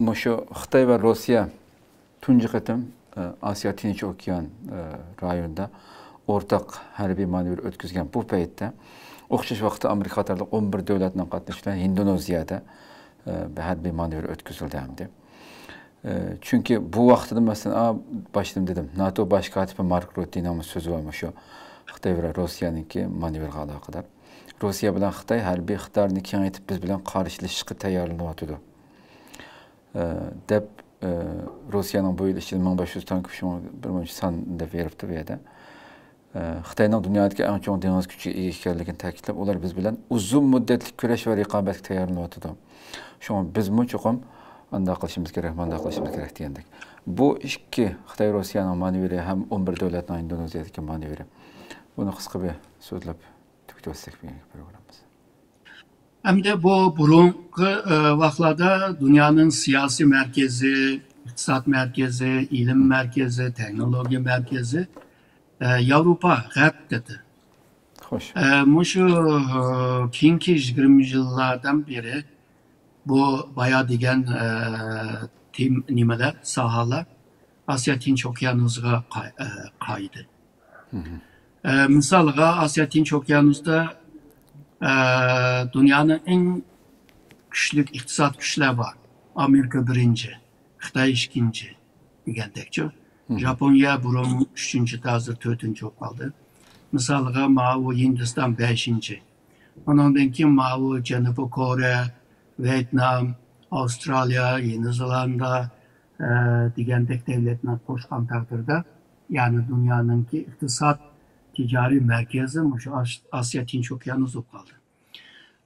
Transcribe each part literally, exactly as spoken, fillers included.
مۇشۇ خىتاي ۋە روسىيە تۇنجى قېتىم، ئە، ئاسىيا تىنچ ئوكيان، ئە، رايونىدا ئورتاق ھەربىي مانېۋىر ئۆتكۈزگەن بۇ پەيتتە، ئوخشاش ۋاقىتتا ئامېرىكا قاتارلىق ئون بىر دۆلەتنىڭ قاتنىشىشى بىلەن ھىندونېزىيەدە، ئە، بىر ھەربىي مانېۋىر ئۆتكۈزۈلدى ئەمدى. ئە، چۈنكى بۇ ۋاقىتتا، مەسىلەن، ئا، باشتىن دېدىم، ناتو باش كاتىپى مارك رۇتتېنىڭمۇ سۆزى بار مۇشۇ خىتاي ۋە روسىيەنىڭكى مانېۋىرغا ئالاقىدار. روسىيە بىلەن خىتاي ھەربىي ئىقتىدارىنى كېڭەيتىپ، بىز بىلەن قارشىلىشىشقا تەييارلىنىۋاتىدۇ. ئە، دەپ، ئە، روسىيەنىڭ بۇ يىل ئىچىدە مىڭ بەش يۈز تانك، شۇڭا بىر مۇنچە سان دەپ بېرىپتۇ بۇ يەردە. ئە، خىتاينىڭ دۇنيادىكى ئەڭ چوڭ دېڭىز كۈچىگە ئىگە ئىكەنلىكىنى تەكىتلەپ، ئۇلار بىز بىلەن ئۇزۇن مۇددەتلىك كۈرەش ۋە رىقابەتكە تەييارلىنىۋاتىدۇ. شۇڭا بىزمۇ چوقۇم ئانداق قىلىشىمىز كېرەك، مانداق قىلىشىمىز كېرەك دېگەندەك. بۇ ئىككى خىتاي روسىيەنىڭ مانېۋىرى ھەم ئون بىر دۆلەتنىڭ ئىندونېزىيەدىكى مانېۋىرى. بۇنى قىسقا بىر سۆزلەپ تۈگىتىۋەتسەك بۈگۈنكى پروگراممىمىزنى. ئەمدى بۇ بۇرۇنقى، ئە، ۋاقىتلاردا دۇنيانىڭ سىياسىي مەركىزى، ئىقتىساد مەركىزى، ئىلىم مەركىزى، تېخنولوگىيە مەركىزى، ئە، ياۋروپا، غەرب دېدى. خوش. ئە، مۇشۇ، ئە، كېيىنكى يىگىرمە يىللاردىن بېرى بۇ بايا دېگەن، ئە، تېم-، نېمىلەر، ساھەلەر ئاسىيا تىنچ ئوكيانۇسىغا قاي-، ئە، قايدى. ئە، مىسالغا، ئاسىيا تىنچ ئوكيانۇستا، ئە، دۇنيانىڭ ئەڭ كۈچلۈك ئىقتىساد كۈچلەر بار. ئامېرىكا بىرىنچى، خىتاي ئىككىنچى دېگەندەكچۇ. ژاپونىيە بۇرۇن ئۈچىنچى، ھازىر تۆتىنچى بولۇپ قالدى. مىسالغا، ماۋۇ ھىندىستان بەشىنچى. ئۇنىڭدىن كېيىن ماۋۇ جەنۇبىي كورېيە، ۋيېتنام، ئاۋسترالىيە، يېڭى زېلاندىيە، ئە، دېگەندەك دۆلەتنى قوشقان تەقدىردە، يەنى دۇنيانىڭكى ئىقتىساد، تىجارىي مەركىزى مۇشۇ ئاس-، ئاسىيا تىنچ ئوكيانۇس بولۇپ قالدى.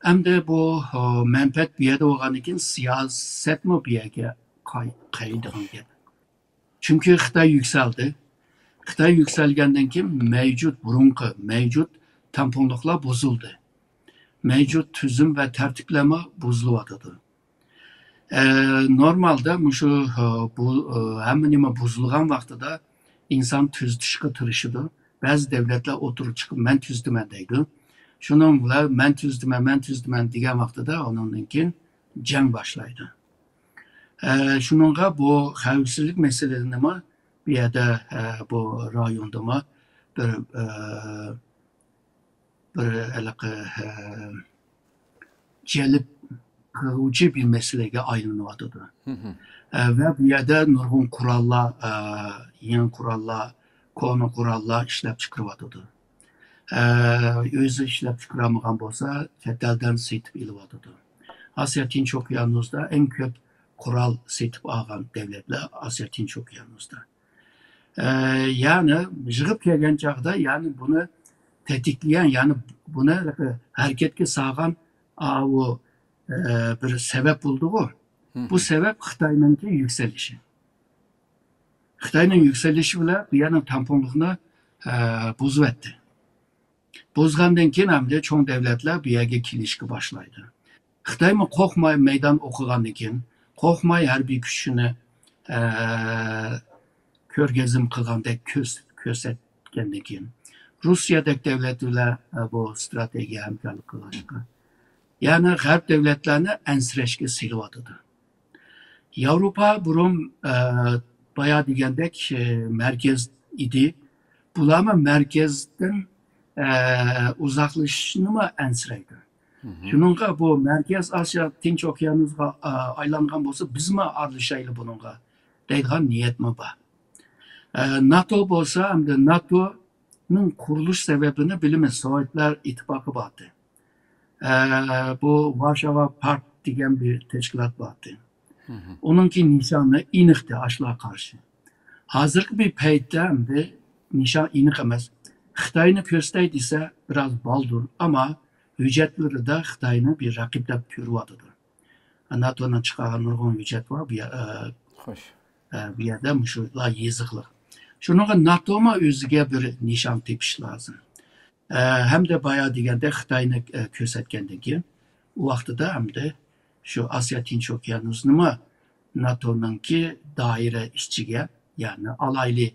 ئەمدى بۇ، ئۇ، مەنپەئەت بۇ يەردە بولغاندىن كېيىن سىياسەتمۇ بۇ يەرگە قاي-، قايىدىغان گەپ. چۈنكى خىتاي يۈكسەلدى. خىتاي يۈكسەلگەندىن كېيىن مەۋجۇت، بۇرۇنقى مەۋجۇت تەڭپۇڭلۇقلار بۇزۇلدى. مەۋجۇت تۈزۈم ۋە تەرتىپلەرمۇ بۇزۇلۇۋاتىدۇ. ئە، نورمالدا مۇشۇ، ئە، بۇ، ئە، ھەممە نېمە بۇزۇلغان ۋاقتىدا ئىنسان تۈزىتىشكە تىرىشىدۇ. بەزى دۆلەتلەر ئوتتۇرىغا چىقىپ، «مەن تۈزىتىمەن» دەيدۇ. شۇنىڭ بىلەن «مەن تۈزىتىمەن، مەن تۈزىتىمەن» دېگەن ۋاقتىدا ئۇنىڭدىن كېيىن جەڭ باشلايدۇ. ئە، شۇنىڭغا بۇ خەۋپسىزلىك مەسىلىلىرىنىمۇ بۇ يەردە، ئە، بۇ رايوندىمۇ بىر، ئە، بىر ھېلىقى، ئە، جەلپ قىلغۇچى بىر مەسىلىگە ئايلىنىۋاتىدۇ. ئە، ۋە بۇ يەردە نۇرغۇن قوراللار، ئە، يېڭى قوراللار، كونا قوراللار ئىشلەپ چىقىرىۋاتىدۇ. ئە، ئۆزى ئىشلەپ چىقىرالمىغان بولسا، چەت ئەلدىن سېتىپ ئېلىۋاتىدۇ. ئاسىيا تىنچ ئوكيانۇستا ئەڭ كۆپ قورال سېتىپ ئالغان دۆلەتلەر ئاسىيا تىنچ ئوكيانۇستا. ئە، يەنى يىغىپ كەلگەن چاغدا، يەنى بۇنى تېتىكلىگەن، يەنى بۇنى ھەرىكەتكە سالغان، ئاۋۇ، ئە، بىر سەۋەب بولدىغۇ. بۇ سەۋەب خىتاينىڭكى يۈكسىلىشى. خىتاينىڭ يۈكسىلىشى بىلەن بۇ يەرنىڭ تەڭپۇڭلۇقىنى، ئە، بۇزۇۋەتتى. بۇزغاندىن كېيىن ئەمدى چوڭ دۆلەتلەر بۇ يەرگە كېلىشكە باشلايدۇ. خىتايمۇ قورقماي مەيدان ئوقۇغاندىن كېيىن، قورقماي ھەربىي كۈچىنى، ئە، كۆرگەزمە قىلغاندەك كۆرس-، كۆرسەتكەندىن كېيىن، روسىيەدەك دۆلەت بىلەن، ئە، بۇ ستراتېگىيە ھەمكارلىق قىلىشقا، يەنى غەرب دۆلەتلەرنى ئەنسىرەشكە سېلىۋاتىدۇ. ياۋروپا بۇرۇن، ئە، بايا دېگەندەك، ئە، مەركەز ئىدى. بۇلارمۇ مەركەزدىن، ئە، ئۇزاقلىشىشنىمۇ ئەنسىرەيدۇ. شۇنىڭغا بۇ مەركەز ئاسىيا تىنچ ئوكيانۇسىغا، ئە، ئايلانغان بولسا، بىزمۇ ئارىلىشايلى بۇنىڭغا دەيدىغان نىيەتمۇ بار. ئە، ناتو بولسا، ئەمدى ناتونىڭ قۇرۇلۇش سەۋەبىنى بىلىمىز، سوۋېتلار ئىتتىپاقى بارتى. ئە، بۇ ۋارشاۋا پاكت دېگەن بىر تەشكىلات بارتى. ئۇنىڭكى نىشانى ئېنىقتى ئاشۇلارغا قارشى. ھازىرقى بىر پەيتتە ئەمدى نىشان ئېنىق ئەمەس. خىتاينى كۆرسىتەي دېسە، بىراز بالدۇر، ئەمما ھۆججەتلىرىدە خىتاينى بىر رەقىب دەپ كۆرۈۋاتىدۇ. ناتونىڭ چىقارغان نۇرغۇن ھۆججەت بار. بۇ يە-، ئە، خوش. ئە، بۇ يەردە مۇشۇلار يېزىقلىق. شۇنىڭغا ناتومۇ ئۆزىگە بىر نىشان تېپىش لازىم. ئە، ھەمدە بايا دېگەندەك خىتاينى، ئە، كۆرسەتكەندىن كېيىن، ئۇ ۋاقتىدا ئەمدى شۇ ئاسىيا تىنچ ئوكيانۇسنىمۇ ناتونىڭكى دائىرە ئىچىگە، يەنى ئالايلى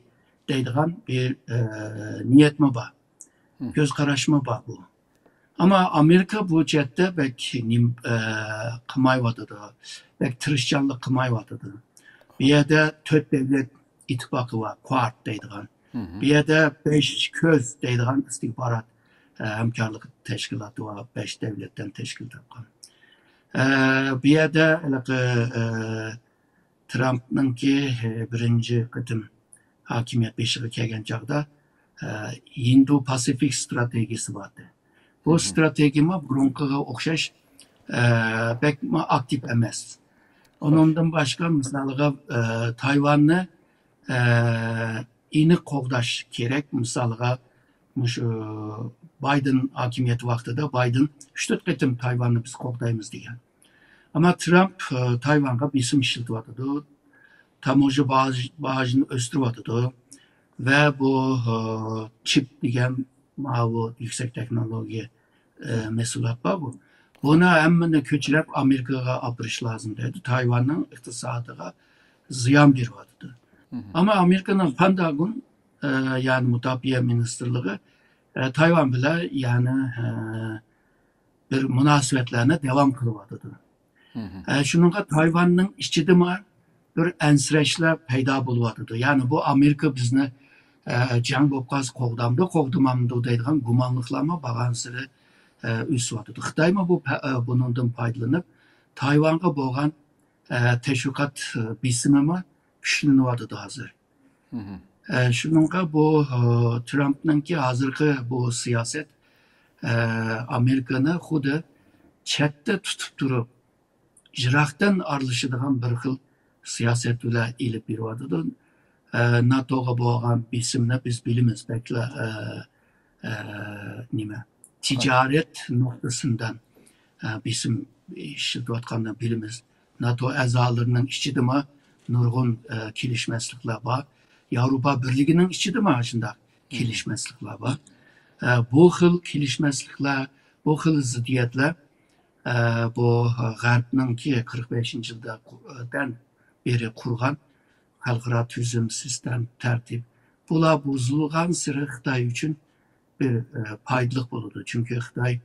دەيدىغان بىر، ئە، نىيەتمۇ بار. كۆز قاراشمۇ بار بۇ. ئەمما ئامېرىكا بۇ جەھەتتە بەك نېمە قىلمايۋاتىدۇ، بەك تىرىشچانلىق قىلمايۋاتىدۇ. بۇ يەردە تۆت دۆلەت ئىتتىپاقى بار، كواد دەيدىغان. بۇ يەردە بەش كۆز دەيدىغان ئىستىخبارات ھەمكارلىق تەشكىلاتى بار، بەش دۆلەتتىن تەشكىل تاپقان. بۇ يەردە ھېلىقى ترامپنىڭكى بىرىنچى قېتىم ھاكىمىيەت بېشىغا كەلگەن چاغدا ھىندۇ پاسىفىك ستراتېگىيىسى بار ئىدى. بۇ ستراتېگىيەمۇ بۇرۇنقىغا ئوخشاش بەكمۇ ئاكتىپ ئەمەس. ئۇنىڭدىن باشقا مىسالىغا تايۋاننى ئېنىق قوغداش كېرەك. مىسالىغا مۇشۇ بايدېن ھاكىمىيەت ۋاقتىدا بايدېن ئۈچ تۆت قېتىم تايۋاننى بىز قوغدايمىز دېگەن. ئەمما ترامپ تايۋانغا بېسىم ئىشلىتىۋاتىدۇ. تاموژنا باج-، باجىنى ئۆستۈرۈۋاتىدۇ. ۋە بۇ چىپ دېگەن ماۋۇ يۈكسەك تېخنولوگىيە مەھسۇلات بار بۇ. بۇنى ھەممىنى كۆچۈرۈپ ئامېرىكىغا ئاپىرىش لازىم دەيدۇ. تايۋاننىڭ ئىقتىسادىغا زىيان بېرىۋاتىدۇ. ئەمما ئامېرىكىنىڭ پانتاگون، يەنى مۇداپىئە مىنىستىرلىقى تايۋان بىلەن يەنى بىر مۇناسىۋەتلەرنى داۋام قىلىۋاتىدۇ. شۇنىڭغا تايۋاننىڭ ئىچىدىمۇ بىر ئەنسىرەشلەر پەيدا بولۇۋاتىدۇ. يەنى بۇ ئامېرىكا بىزنى جەڭ بولۇپ قالسا قوغدامدۇ، قوغدىمامدۇ دەيدىغان گۇمانلىقلارمۇ بارغانسېرى ئۆسۈۋاتىدۇ. خىتايمۇ بۇ پە-، بۇنىڭدىن پايدىلىنىپ تايۋانغا بولغان تەشۋىقات بېسىمىمۇ كۈچلىنىۋاتىدۇ ھازىر. شۇنىڭغا بۇ ترامپنىڭكى ھازىرقى بۇ سىياسەت ئامېرىكىنى خۇددى چەتتە تۇتۇپ تۇرۇپ يىراقتىن ئارىلىشىدىغان بىر خىل سىياسەت بىلەن ئېلىپ بېرىۋاتىدۇ. ناتوغا بولغان بېسىمنى بىز بىلىمىز، بەكلا نېمە، تىجارەت نۇقتىسىدىن بېسىم ئىشلىتىۋاتقانلىقىنى بىلىمىز. ناتو ئەزالىرىنىڭ ئىچىدىمۇ نۇرغۇن كېلىشمەسلىكلەر بار. ياۋروپا بىرلىكىنىڭ ئىچىدىمۇ شۇنداق كېلىشمەسلىكلەر بار. بۇ خىل كېلىشمەسلىكلەر، بۇ خىل زىددىيەتلەر بۇ غەربنىڭكى قىرىق بەشىنچى يىلدىن بېرى قۇرغان خەلقئارا تۈزۈم، سىستېما، تەرتىپ، بۇلار بۇزۇلغانسېرى خىتاي ئۈچۈن بىر پايدىلىق بولىدۇ. چۈنكى خىتاي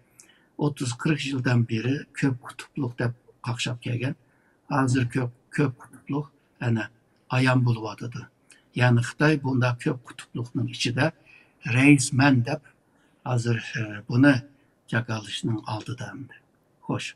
ئوتتۇز قىرىق يىلدىن بېرى كۆپ قۇتۇپلۇق دەپ قاقشاپ كەلگەن. ھازىر كۆپ، كۆپ قۇتۇپلۇق ئەنە ئايان بولۇۋاتىدۇ. يەنى خىتاي بۇنداق كۆپ قۇتۇپلۇقنىڭ ئىچىدە رەئىس مەن دەپ ھازىر بۇنى جاكارلىشنىڭ ئالدىدا ئەمدى. خوش.